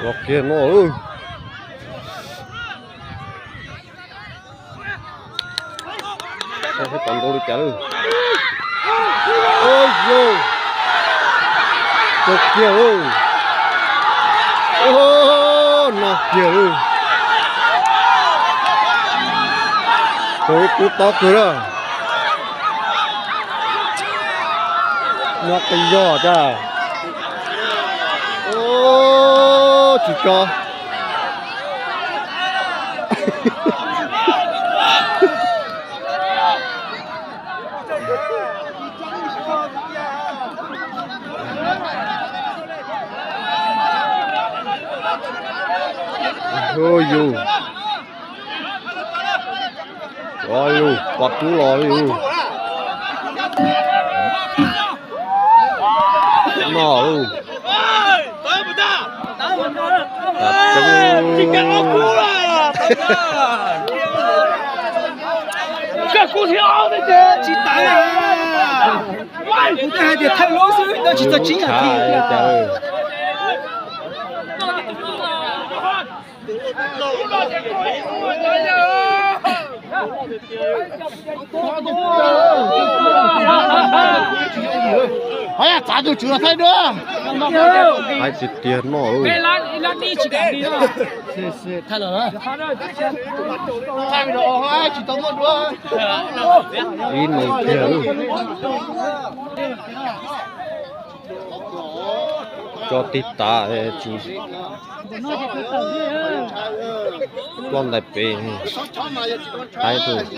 Los kiag no lawm. Saib seb puas nrau li cas lawm. Ua yau, tau kiag lawm. Ua, no kiag lawm. Tau ib kub tob kawg lawm. No qis zog cas. Tsis tso. Ua yus. Ua yus, pom tub los li yus. No lus. Tsis tau. Kuv twb hais tias thawj lub xwb, no tsis tau tsib nas this. Hais tsis tiag no. Ib no kiag. Tso tig tas tsis tuaj ntais pem. Haib tus,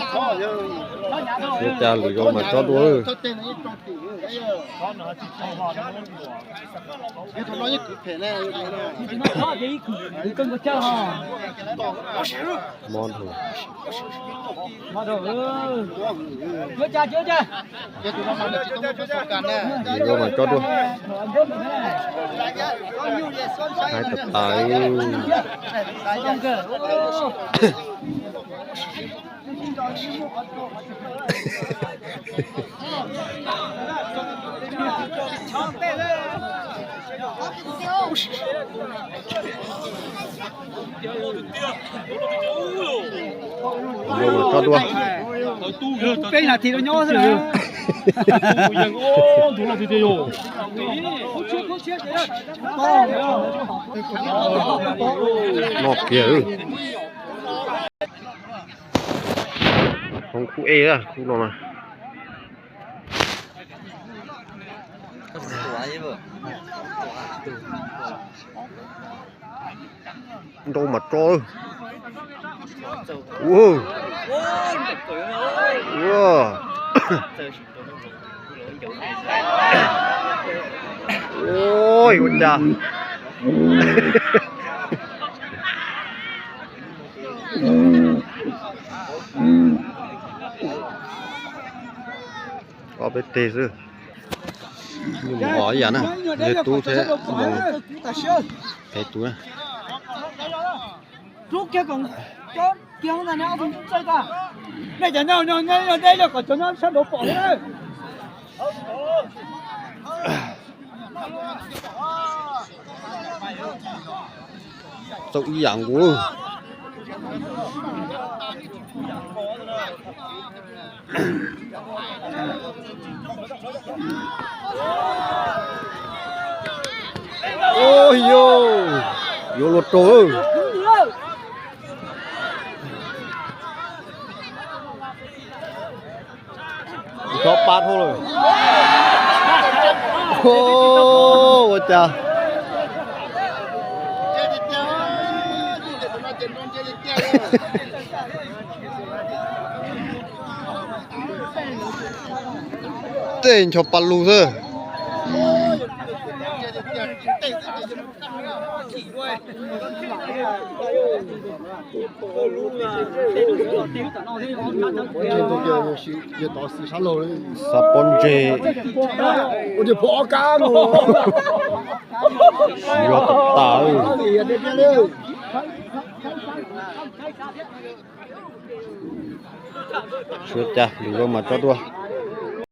ua cas lwm zaus mas tso dua. Mo dhau. Lwm zaus mas tso dua. Haib tas tas. Tso dua. Peb nas this los nyob xwb na. No kiag. Hoob khub E, khub no mas. Nrau mas tso. Ua, ua, ua cas. Ob peb teg xwb. Nyuj mus os ib yam na, yog tub thiab, peb tub na. Tau ib yam nkaus. Ua yau, yuav luag raug. Tso pab dhau lawm. Ua cas. Tej ncho pa lug xwb. Xav pob ntseg. Siv zog tas tas. Suav cas lwm zaus mas tso dua.